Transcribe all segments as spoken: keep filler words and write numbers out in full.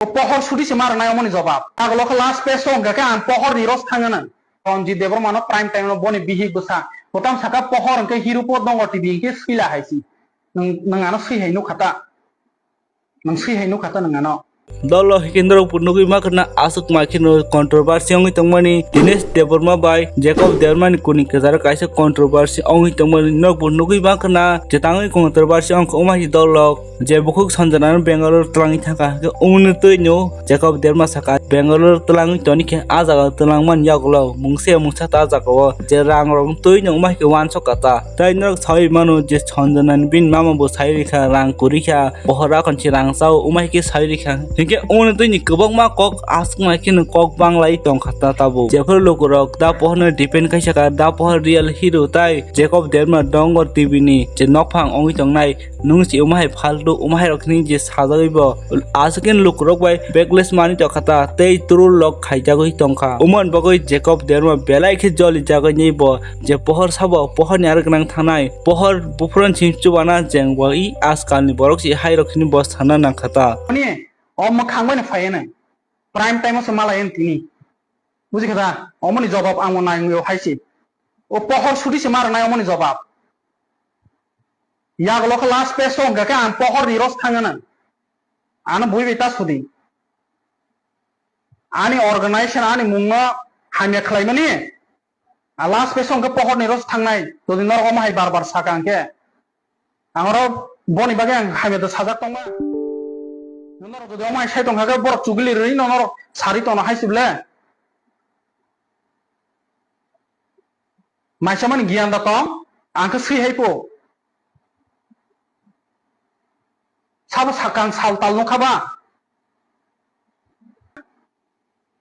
O pohor suti se ma rwnai omoni jobab. Agolo khe last page o hwnkha khe ang pohor ni ros thangana. Ranjit Debbarma no prime time no boni bihik bwsa. Kotam saka pohor hwnkhe Hiru po dongo T V hwnkhe swila hai si. Nwng, nwng ano swi hai nukha ta. Nwng swi hai nukha ta nwng ano. Dolo hikhe norok bo nugwi mankha na aswk ma kheno controversy wngwi tongmani Dinesh Debbarma bai Jacob Debbarma ni kuni kwcharo kaisa controversy wngwi tongmani norok bo nugwi mankha na je tangwi controversy wngkha omo hai dolo je bukhuk Sanjana no Bangalore twlangwi thangkha hwnkhe omoni twi no Jacob Debbarma saka Bangalore twlangwi toni khe ah jaga twlangmani yagulo mungse mungsa ta jaga o je rang rok twi no omo hai khe wansok kha ta. Tai norok saui mano je Sanjana ni bini mama bo sai rikha rang kwrwi kha. Pohor rakhon se rang chao, umai khe sai rikha. Hinkhe omo twi ni kwbangma kok aswk nai kheno kok banglai tongkha ta tabuk. Jephuru lukurok da pohor no depend khaisa kha, da pohor real hero tai Jacob Debbarma Dongor T V ni je nokphang wngwi tongnai. Nwng se umahai phaltu, umahai rok hwnwi je sajagwi bo aswk khe lukurok bai backlash manwi tongkha ta tei troll rok khaijagwi tongkha. Umoni bagwi Jacob Debbarma belai khe joli jagwi bo je pohor sabo pohor ni aro gwnang thangnai. Pohor buphurun simi chubana jeng bo i ajkal ni borok si hai rok hini bo sana nang kha ta. Ani o mwkhang bai no phai ani. Prime time o se malai ani tini. Buji kha da? Omoni jobab ang o nai wngwi o hai si. O pohor suti se ma rwnai omoni jobab. Yagulo khe last page o hwnkha khe ang pohor ni ros thangana. Ano bui bai ta sudi. Ani organization ani mung no hamya khlai mani. A last page o hwnkhe pohor ni ros thangnai, jodi norok omo hai bar bar saka hwnkhe. Ang oro boni bagwi ang hamya da sajak tongma. Norok jodi omo hai sai tongkha khe borok chugili rwi no norok sari tono hai sible. Maisa mani giyan da tong, ang khe swi hai po. Sabo sakang sal tal nukha ba?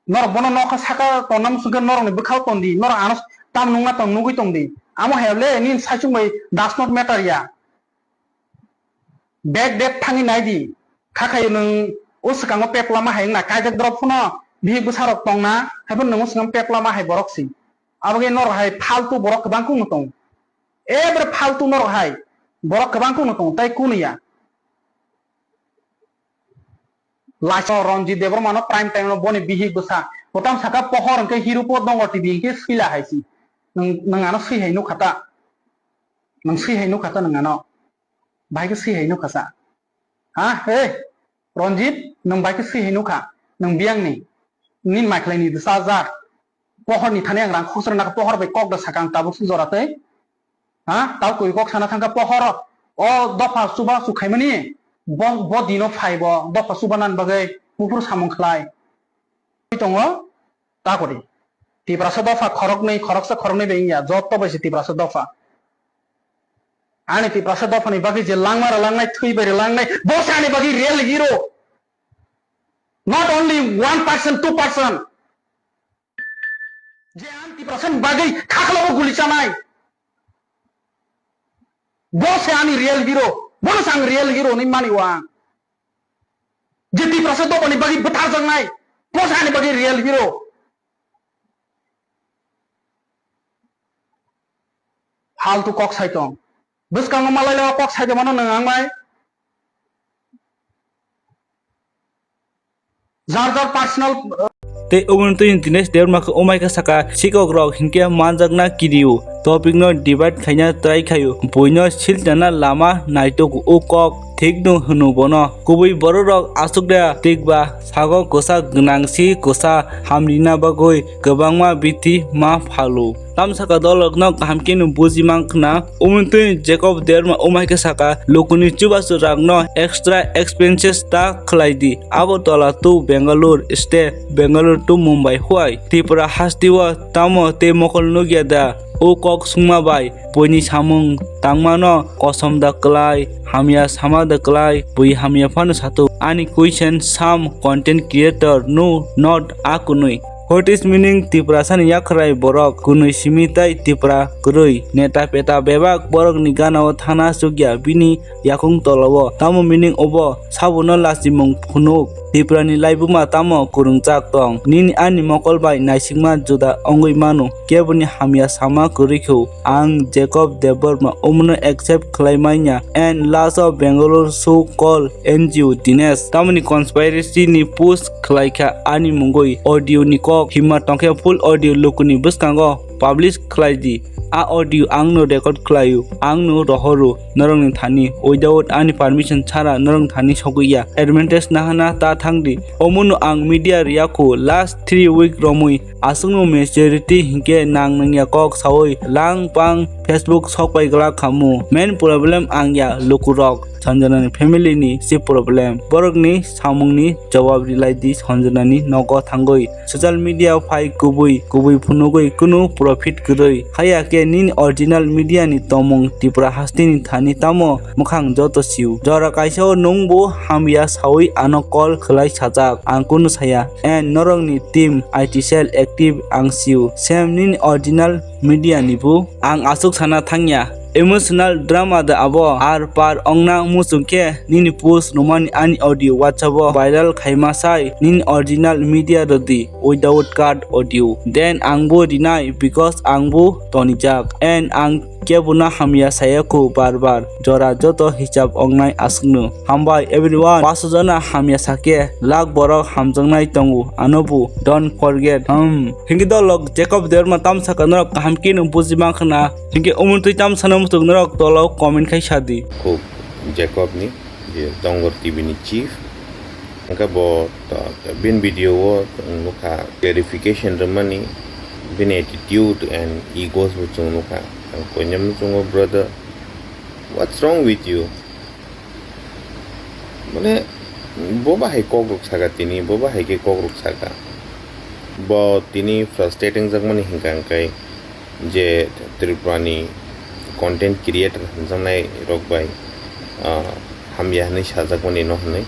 Norok bono nokha saka tonna muchungkhe norokni bwkhao tondi, norok ano tam nungna tong nugwi tongdi. Amo hai le nini saichung bai does not matter ya. Bag bag thangwi naidi. Kha khayo nwng o swkango pep lama hai wngna kaijak drop phano bihik bwsarok tongna, haiphano nwng o swkang pep lama hai borok si. Aboni norok hai phaltu borok kwbang kunu tong. Ebre phaltu norok hai borok kwbang kunu tong, tai kunu ya. Laisong Ranjit Debbarma no prime time no boni bihik bwsa. Kotam saka pohor hwnkhe Hiru po dongo T V hwnkhe swila hai si. Nwng, nwng ano swi hai nukha ta. Nwng swi hai nukha ta nwng ano. Bahai khe swi hai nukha sa. Ha? Hey! Ranjit, nwng bahai khe swi hai nukha. Nwng biyang ni. Nini maikhlai ni bwsa jak. Pohor ni thani ang rang khoksa rwna khe pohor bai kok da saka ang tabuk suk jora tei. Ha? Tau koi kok sana thangkha pohor. O dopha chuba chukhaimani. Bo, bo dino phai bo. Dopha chuba nan bagwi buphuru samung khlai. Tongo. Ta kori. Tiprasa dopha khoroknwi, khoroksa khoroknwi bai wngya. Joto bai se Tiprasa dopha. Ani Tiprasa dopha ni bagwi je langma rwlangnai, thwi bai rwlangnai. Bo se ani bagwi real hero. Not only one person, two person. Je ang Tiprasa ni bagwi khakhalo bo guli chanai. Bo se ani real hero. Bono se ang real hero hinwi mani o ang. Je Tiprasa dophani bagwi bwtharjaknai. Bo se ani bagwi real hero. Faltu kok sai tong. Bwskango malai o kok sai de mano nwng ang bai. Jar jar personal. Tei oboni twi Dinesh Debbarma khe omaika saka sikok rok hinkhe manjakna kidio topic no divide khaina try khaio buino silchana lama naitok o kok thik no hwno bono kubui borok rok aswk da tikba sago kwsa gwnang si kwsa hamrina bagwi kwbangma bithi ma phalo. Tamsaka dolokno kaham khe no buji mankha na. Umtwi Jacob Debbarma umai khe saka, lukuni chubachu rakno extra expenses ta khlai di. Agartala to Bangalore, stay Bangalore to Mumbai huai. Tripura hasteo tamo tei mokol nukya da? O kok sungma bai buini samung tangmano kosom da klai, hamya sama da klai, bui hamya phano sato. Ani question some content creator no not akunui. What is meaning Tiprasani yakhrai borok kunui simi tai Tipra kwrwi. Neta peta bebak borokni ganao thana chukya bini yakung tolao. Tamo meaning obo? Sabono lachimung phunuk. Tiprani laibuma tamo kwrwngjak tong? Nini ani mokol bai naisikma juda wngwi mano. Keboni hamya sama kwrwi kho. Ang Jacob Debbarma omono accept khlai manya. And last of Bangalore so called N G O Dinesh tamoni conspiracy ni post khlai kha ani mungwi audio ni kok himma tongkhe full audio lukuni bwskango publish khlai di. A audio ang no record khlaio, ang no rohoro norokni thani without ani permission chara norokni thani sogwi ya. Advantage nahana ta thang di. Omono ang media riya kho last three week romwi aswkno majority hinkhe nang nangya kok sawi lang pang Facebook sok pai glak khamu. Main problem ang ya lukurok Sanjanani family ni si problem. Borokni samungni jawab rilai di Sanjanani nogo thangwi. Social media phai kubui kubui phunugwi kunu profit kwrwi. Haya khe nini original media ni tomung Tripura hasteni thani tamo mwkhang joto siu. Jora kaisa o nwng bo hamya sawi ano call khlai sajak. Ang kunu saya. And norokni team I T cell active ang siu. Same nini original media ni bo ang aswk sana thangya. Emotional drama da abo ar par ongna muchung khe nini post romani ani audio WhatsApp o viral khaima sai nini original media rwdi without cut audio. Then ang bo rinai because ang bo tonijak and ang kebono hamya saya kho bar bar jora joto hisab ongnai aswkno. Hambai everyone, paso jona hamya sakhe lakh borok hamjaknai tongo, ano bo don't forget. Hmm. Hinkhe dolok Jacob Debbarma tamsaka norok kaham khe no buji mankha na. Hinkhe omontwi tamsana muchung norok tolo comment khai sadi. Khub Jacob ni je Dongor T V ni chief. Hingke bo to, to bin video o chwng nukha clarification rwmani, bini attitude and egos bo chwng nukha. Ang koinwi muchungo, "Brother, what's wrong with you?" Mane, bo bahai kok rok saka tini, bo bahai khe kok rok saka. Bo tini frustrate wngjakmani hingka hingkai je Tripura ni content creator hwnjaknai rok bai, ah, hamya hwnwi sajakmani no hwnwi.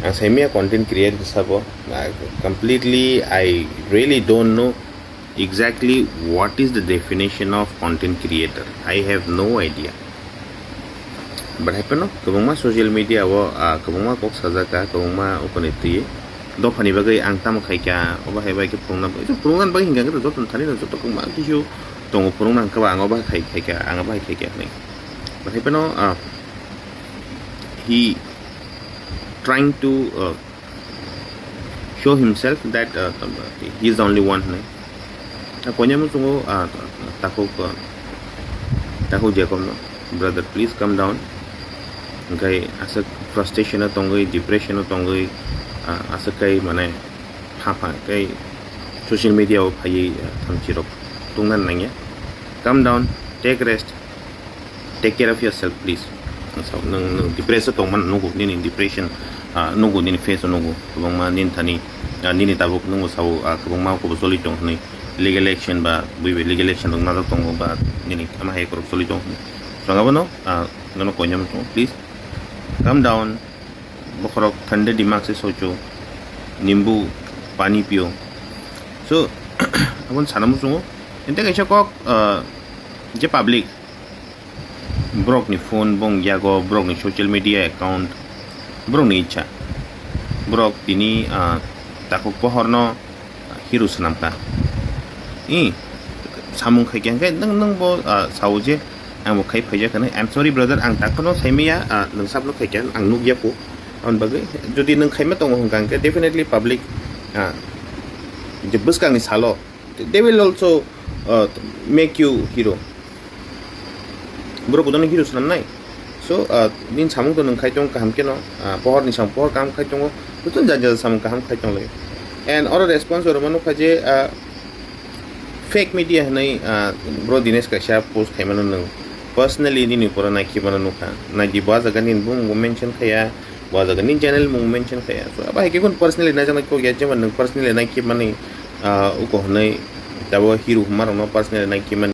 Ang saimaya content creator sabo, ah, completely I really don't know exactly what is the definition of content creator. I have no idea. But happeno kwbangma social media o, ah, kwbangma kok sajak kha, kwbangma ukoni twi dophani bagwi ang tamo khai kha, obo hai bai khe phunukna bagwi, phunukna bagwi hingkha khe joto thani no joto kwbangma khe tongo, phunukna hwnkhe ba ang obo hai khai, khai kha, ang obo hai khai kha hwnwi. But happeno, ah, he trying to, ah, show himself that, uh, he is the only one hwnwi. Ah, koinwi muchungo, ah, takhuk, ah, takhuk Jacob no, "Brother, please come down." Hingkai aswk frustration o tongwi, depression o tongwi, ah, aswk kai mane pha pha kai social media o phaiwi, ah, thamchi rok tungna nangya. "Come down, take rest." Take care of yourself, please. So, nwng, nwng depressed tongmani nugo, nini depression, ah, nugo, nini face o nugo, kwbangma nini thani, ah, nini tabuk nungo sao, ah, kwbangma kobor choli tong hwnwi, legal action ba, buibai legal action rok najak tongo ba, nini ama hai korok choli tong hwnwi. So, abono, ah, nono koinwi muchungo, please come down. Bokhorok thande dimag se socho, nimbu pani pio. So, aboni sana muchungo. Ente kaisa kok, ah, je public, borokni phone bong yago, borokni social media account, borokni icha. Borok tini, ah, takhuk pohorno hero swnam kha. I samung khai kha hwnkhe nwng, nwng bo, ah, sao je ang bo khai phaijak hwnwi. "I'm sorry brother, ang takhukno saimaya, ah, nwng sabno khai kha, ang nukya kho." Aboni bagwi jodi nwng khaima tongo hwnkha hwnkhe definitely public, ah, je bwskangni salo they will also, uh, make you hero. Borok bodono hero swnamnai. So, uh, nini samung to nwng khai tongo kaham khe no, uh, pohor ni samung pohor kaham khai tongo, joto jat jat samung kaham khai tong lai. And oro response rwma nukha je, uh, fake media hwnwi, uh, bro Dinesh kaisa post khaimano nwng personally nini uporo naikhe mano nukha. Naidi bo ah jaga nini bumung bo mention khaiya, bo ah jaga nini channel mung mention khaiya. So, abo hai khe kun personally naijaknai kok ya, jemon nwng personally naikhe mani, ah, uko hwnwi tabo hero hwnmarokno personally naikhe mani.